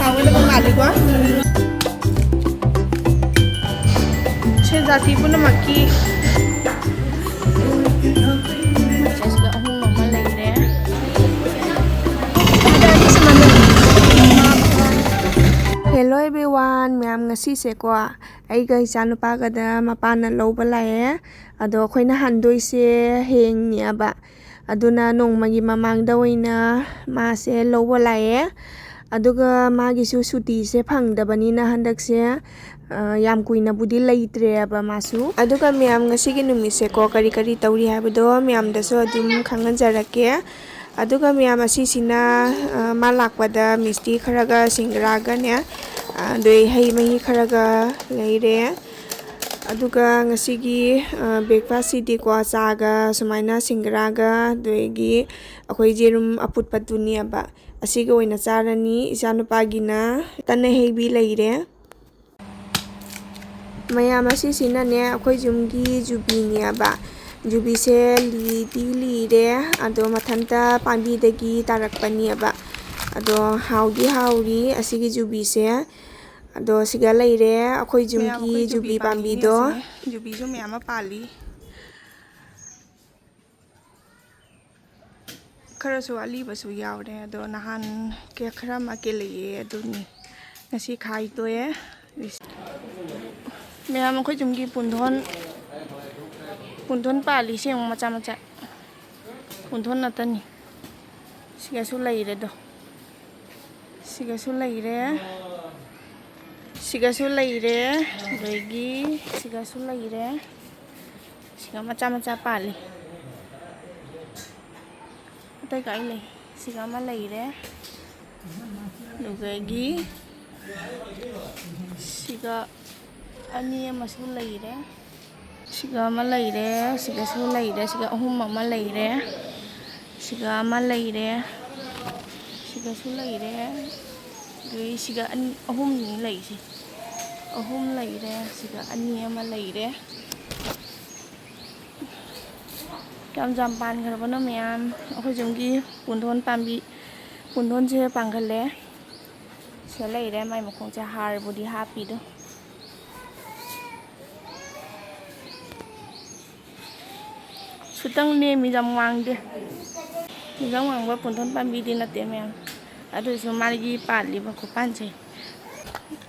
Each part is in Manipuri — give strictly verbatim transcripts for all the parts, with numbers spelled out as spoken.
ꯍꯥꯎꯒꯗꯕ ꯃꯥꯜꯂꯤꯀꯣ꯫ ꯁꯦ ꯖꯥꯇꯤ ꯄꯨꯝꯅꯃꯛꯀꯤ ꯁꯤꯗ ꯑꯍꯨꯝ ꯑꯃ ꯂꯩꯔꯦ꯫ Hello everyone, ꯃꯌꯥꯝ, ꯉꯁꯤꯁꯦꯀꯣ ꯑꯩꯒ ꯏꯆꯥꯅꯨꯄꯥꯒꯗ ꯃꯄꯥꯅ ꯂꯧꯕ ꯂꯥꯛꯑꯦ꯫ ꯑꯗꯣ ꯑꯩꯈꯣꯏꯅ ꯍꯟꯗꯣꯏꯁꯦ ꯍꯌꯦꯡꯅꯦꯕ꯫ ꯑꯗꯨꯅ ꯅꯣꯡꯃꯒꯤ ꯃꯃꯥꯡꯗ ꯑꯣꯏꯅ ꯃꯥꯁꯦ ꯂꯧꯕ ꯂꯥꯛꯑꯦ꯫ ꯑꯗꯨꯒ ꯃꯥꯒꯤꯁꯨ ꯁꯨꯇꯤꯁꯦ ꯐꯪꯗꯕꯅꯤꯅ ꯍꯟꯗꯛꯁꯦ, ꯑ, ꯌꯥꯝ ꯀꯨꯏꯅꯕꯨꯗꯤ ꯂꯩꯇ꯭ꯔꯦꯕ ꯃꯥꯁꯨ꯫ ꯑꯗꯨꯒ ꯃꯌꯥꯝ, ꯉꯁꯤꯒꯤ ꯅꯨꯃꯤꯠꯁꯦꯀꯣ ꯀꯔꯤ ꯀꯔꯤ ꯇꯧꯔꯤ ꯍꯥꯏꯕꯗꯣ ꯃꯌꯥꯝꯗꯁꯨ ꯑꯗꯨꯝ ꯈꯪꯍꯟꯖꯔꯛꯀꯦ꯫ ꯑꯗꯨꯒ ꯃꯌꯥꯝ, ꯑꯁꯤꯁꯤꯅ, ꯑ, ꯃꯥ ꯂꯥꯛꯄꯗ ꯃꯤꯁꯇꯤ ꯈꯔꯒ ꯁꯤꯡꯒꯔꯥꯒꯅꯦ, ꯑ, ꯑꯗꯩ ꯍꯩ ꯃꯍꯤ ꯈꯔꯒ ꯂꯩꯔꯦ꯫ ꯑꯗꯨꯒ ꯉꯁꯤꯒꯤ, ꯑ, breakfastꯁꯤꯗꯤꯀꯣ ꯆꯥꯒ ꯁꯨꯃꯥꯏꯅ ꯁꯤꯡꯒꯔꯥꯒ ꯑꯗꯒꯤ ꯑꯩꯈꯣꯏ ꯌꯦꯔꯨꯝ ꯑꯐꯨꯠꯄꯗꯨꯅꯦꯕ꯫ ꯑꯁꯤꯒ ꯑꯣꯏꯅ ꯆꯥꯔꯅꯤ꯫ ꯏꯆꯥꯅꯨꯄꯥꯒꯤꯅ ꯇꯟ ꯑꯍꯩꯕꯤ ꯂꯩꯔꯦ꯫ ꯃꯌꯥꯝ, ꯑꯁꯤꯁꯤꯅꯅꯦ ꯑꯩꯈꯣꯏ ꯌꯨꯝꯒꯤ ꯌꯨꯕꯤꯅꯦꯕ꯫ ꯌꯨꯕꯤꯁꯦ ꯂꯤꯗꯤ ꯂꯤꯔꯦ, ꯑꯗꯣ ꯃꯊꯟꯇ ꯄꯥꯝꯕꯤꯗꯒꯤ ꯇꯥꯔꯛꯄꯅꯦꯕ꯫ ꯑꯗꯣ ꯍꯥꯎꯗꯤ ꯍꯥꯎꯔꯤ ꯑꯁꯤꯒꯤ ꯌꯨꯕꯤꯁꯦ꯫ ꯑꯗꯣ ꯁꯤꯒ ꯂꯩꯔꯦ ꯑꯩꯈꯣꯏ ꯃꯌꯥꯝ, ꯌꯨꯝꯒꯤ ꯑꯩꯈꯣꯏ ꯌꯨꯕꯤ ꯌꯨꯕꯤ ꯄꯥꯝꯕꯤꯅꯦ ꯄꯥꯝꯕꯤꯗꯣ꯫ ꯑꯁꯤꯅꯦ꯫ ꯌꯨꯕꯤꯁꯨ ꯃꯌꯥꯝ ꯑꯃ ꯄꯥꯜꯂꯤ꯫ ꯈꯔꯁꯨ ꯑꯂꯤꯕꯁꯨ ꯌꯥꯎꯔꯦ꯫ ꯑꯗꯣ ꯅꯍꯥꯟ ꯀꯦ-, ꯈꯔ ꯑꯃ ꯀꯦꯜꯂꯛꯑꯦ, ꯑꯗꯨꯅꯤ ꯉꯁꯤ ꯈꯥꯏꯗꯣꯛꯑꯦ꯫ ꯃꯌꯥꯝ, ꯑꯩꯈꯣꯏ ꯌꯨꯝꯒꯤ ꯄꯨꯡꯗꯣꯟ, ꯄꯨꯡꯗꯣꯟ ꯄꯥꯜꯂꯤꯁꯦ ꯌꯦꯡꯉꯨ, ꯃꯆꯥ ꯃꯆꯥ ꯄꯨꯡꯗꯣꯟ ꯉꯥꯛꯇꯅꯤ꯫ ꯁꯤꯒꯁꯨ ꯂꯩꯔꯦꯗꯣ꯫ ꯁꯤꯒꯁꯨ ꯂꯩꯔꯦ꯫ ꯁꯤꯒꯁꯨ ꯂꯩꯔꯦ꯫ ꯑꯗꯒꯤ ꯁꯤꯒꯁꯨ ꯂꯩꯔꯦ꯫ ꯁꯤꯒ ꯃꯆꯥ ꯃꯆꯥ ꯄꯥꯜꯂꯤ꯫ ꯑꯇꯩ ꯀꯥꯏ ꯂꯩ? ꯁꯤꯒ ꯑꯃ ꯂꯩꯔꯦ꯫ ꯑꯗꯨꯗꯒꯤ ꯁꯤꯒ ꯑꯅꯤ ꯑꯃꯁꯨ ꯂꯩꯔꯦ꯫ ꯁꯤꯒ ꯑꯃ ꯂꯩꯔꯦ, ꯁꯤꯒꯁꯨ ꯂꯩꯔꯦ, ꯁꯤꯒ ꯑꯍꯨꯝ ꯑꯃ ꯂꯩꯔꯦ, ꯁꯤꯒ ꯑꯃ ꯂꯩꯔꯦ, ꯁꯤꯒꯁꯨ ꯂꯩꯔꯦ, ꯑꯗꯩ ꯁꯤꯒ ꯑꯅꯤ, ꯑꯍꯨꯝꯅꯤ ꯂꯩꯁꯦ꯫ ꯑꯍꯨꯝ ꯂꯩꯔꯦ, ꯁꯤꯒ ꯑꯅꯤ ꯑꯃ ꯂꯩꯔꯦ꯫ ꯀꯌꯥꯝ ꯌꯥꯝ ꯄꯥꯟꯈ꯭ꯔꯕꯅꯣ ꯃꯌꯥꯝ꯫ ꯑꯩꯈꯣꯏ ꯌꯨꯝꯒꯤ ꯄꯨꯡꯗꯣꯟ ꯄꯥꯝꯕꯤ, ꯄꯨꯡꯗꯣꯟꯁꯦ ꯄꯥꯟꯈꯠꯂꯦ꯫ ꯁꯤꯗ ꯂꯩꯔꯦ, ꯃꯥꯏ ꯃꯈꯣꯡꯁꯦ ꯍꯥꯔꯕꯨꯗꯤ ꯍꯥꯞꯄꯤꯗꯣ꯫ ꯁꯨꯇꯪ ꯅꯦꯝꯃꯤ, ꯌꯥꯝ ꯋꯥꯡꯗꯦ꯫ ꯌꯥꯝ ꯋꯥꯡꯕ ꯄꯨꯡꯗꯣꯟ ꯄꯥꯝꯕꯤꯗꯤ ꯅꯠꯇꯦ ꯃꯌꯥꯝ꯫ ꯑꯗꯨꯁꯨ ꯃꯥꯒꯤ ꯄꯥꯜꯂꯤꯕ ꯈꯨꯄꯥꯟꯁꯦ꯫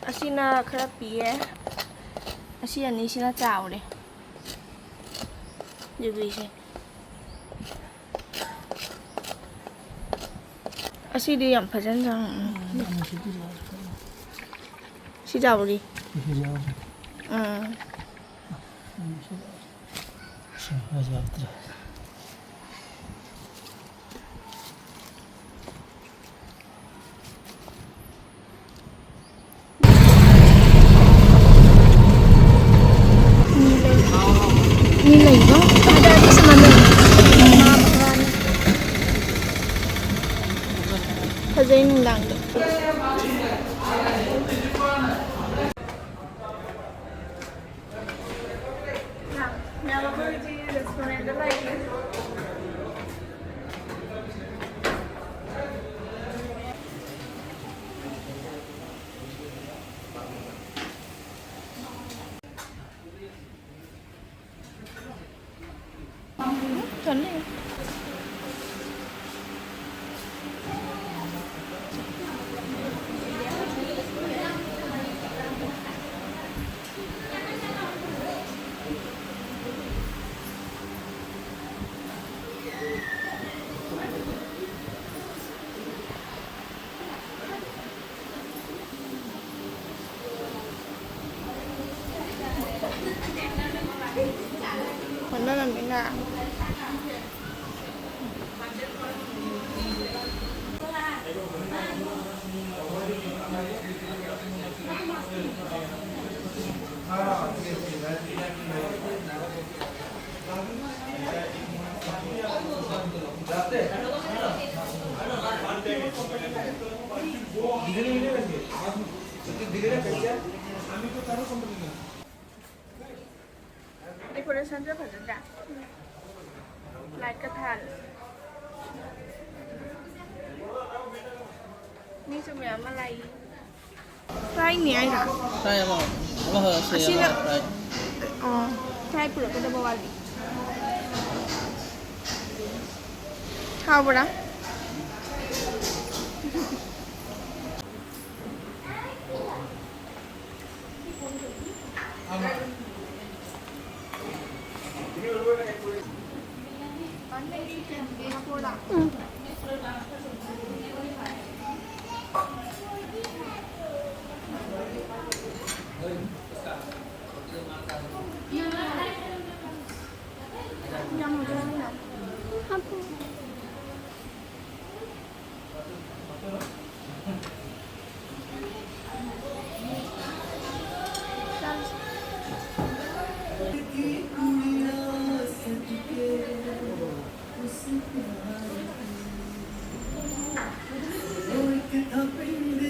ꯑꯁꯤꯅ ꯈꯔ ꯄꯤꯛꯑꯦ꯫ ꯑꯁꯤ ꯑꯅꯤꯁꯤꯅ ꯆꯥꯎꯔꯦ꯫ ꯌꯨꯕꯤꯁꯦ꯫ ꯑꯁꯤꯗꯤ ꯌꯥꯝ ꯐꯖꯅ ꯆꯥꯎ-, ꯎꯝ꯫ ꯁꯤ ꯆꯥꯎꯔꯤ꯫ ꯎꯝ꯫ ꯃꯤ ꯂꯩꯕ? ꯍꯥꯏꯗꯤ ꯑꯗꯨꯁꯨ ꯃꯃꯤꯡ꯫ ꯐꯖꯩ ꯅꯨꯡꯗꯥꯡꯗ꯫ ꯍꯣꯠꯅꯔꯝꯃꯤꯅ꯫ Decorationꯁꯦ ꯐꯖꯗ꯭ꯔꯥ? ꯂꯥꯏꯠꯀ ꯊꯥꯜꯂꯦ꯫ ꯃꯤꯁꯨ ꯃꯌꯥꯝ ꯑꯃ ꯂꯥꯛꯏ꯫ ꯐ꯭ꯔꯥꯏꯅꯤ ꯍꯥꯏꯔꯣ? ꯐ꯭ꯔꯥꯏ ꯑꯃ, ꯑꯃ ꯍꯧꯔꯁꯦ, ꯑꯁꯤꯅ ꯑꯃ ꯐ꯭ꯔꯥꯏ꯫ ꯑꯣ, ꯐ꯭ꯔꯥꯏ ꯄꯨꯔꯛꯀꯗꯕ ꯋꯥꯠꯂꯤ꯫ ꯍꯥꯎꯕ꯭ꯔꯥ?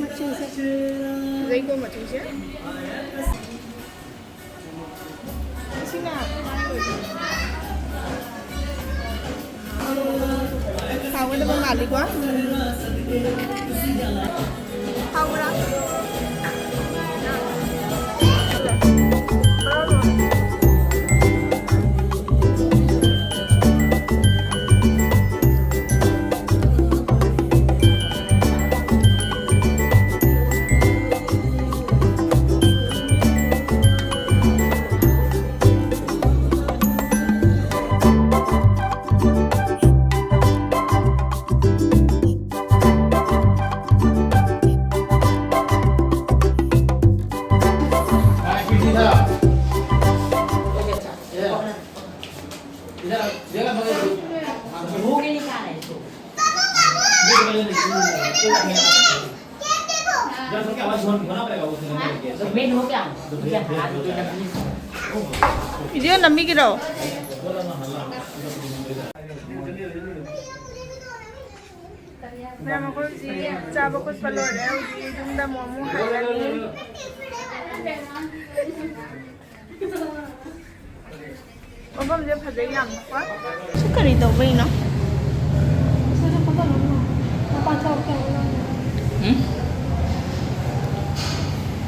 ꯃꯆꯨꯁꯦ ꯐꯖꯩꯀꯣ, ꯃꯆꯨꯁꯦ꯫ ꯁꯤꯅ ꯍꯥꯎꯒꯗꯕ ꯃꯥꯜꯂꯤꯀꯣ? ꯍꯥꯎꯕ꯭ꯔꯥ? ꯚꯤꯗꯤꯑꯣ ꯅꯝꯕꯤꯒꯦꯔꯣ? ꯃꯌꯥꯝ ꯑꯩꯈꯣꯏ ꯍꯧꯖꯤꯛ ꯆꯥꯕ ꯈꯣꯠꯄ ꯂꯣꯏꯔꯦ꯫ ꯍꯧꯖꯤꯛ ꯌꯨꯝꯗ ꯑꯃꯨꯛ ꯑꯃꯨꯛ ꯍꯜꯂꯅꯤ꯫ ꯃꯐꯝꯁꯦ ꯐꯖꯩ ꯌꯥꯝꯅꯀꯣ꯫ ꯁꯤ ꯀꯔꯤ ꯇꯧꯕꯩꯅꯣ? ꯎꯝ?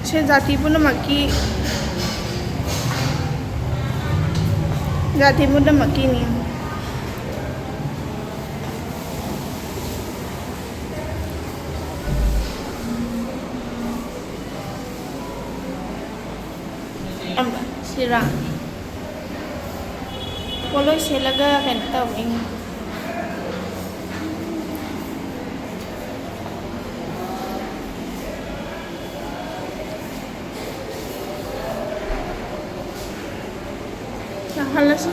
ꯁꯦ ꯖꯥꯇꯤ ꯄꯨꯝꯅꯃꯛꯀꯤ, ꯖꯥꯇꯤ ꯄꯨꯝꯅꯃꯛꯀꯤꯅꯤ꯫ ꯁꯤꯔꯥ? ꯄꯣꯠꯂꯣꯏ ꯁꯦꯠꯂꯒ ꯀꯩꯅꯣ ꯇꯧꯕꯩꯅꯤ꯫ ꯂꯥꯛꯍꯜꯂꯁꯤ꯫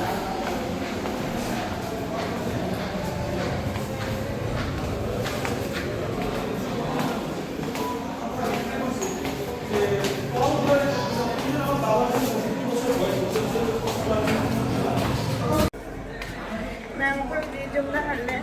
ꯃꯌꯥꯝ ꯑꯩꯈꯣꯏ ꯍꯧꯖꯤꯛ ꯌꯨꯝꯗ ꯍꯜꯂꯦ꯫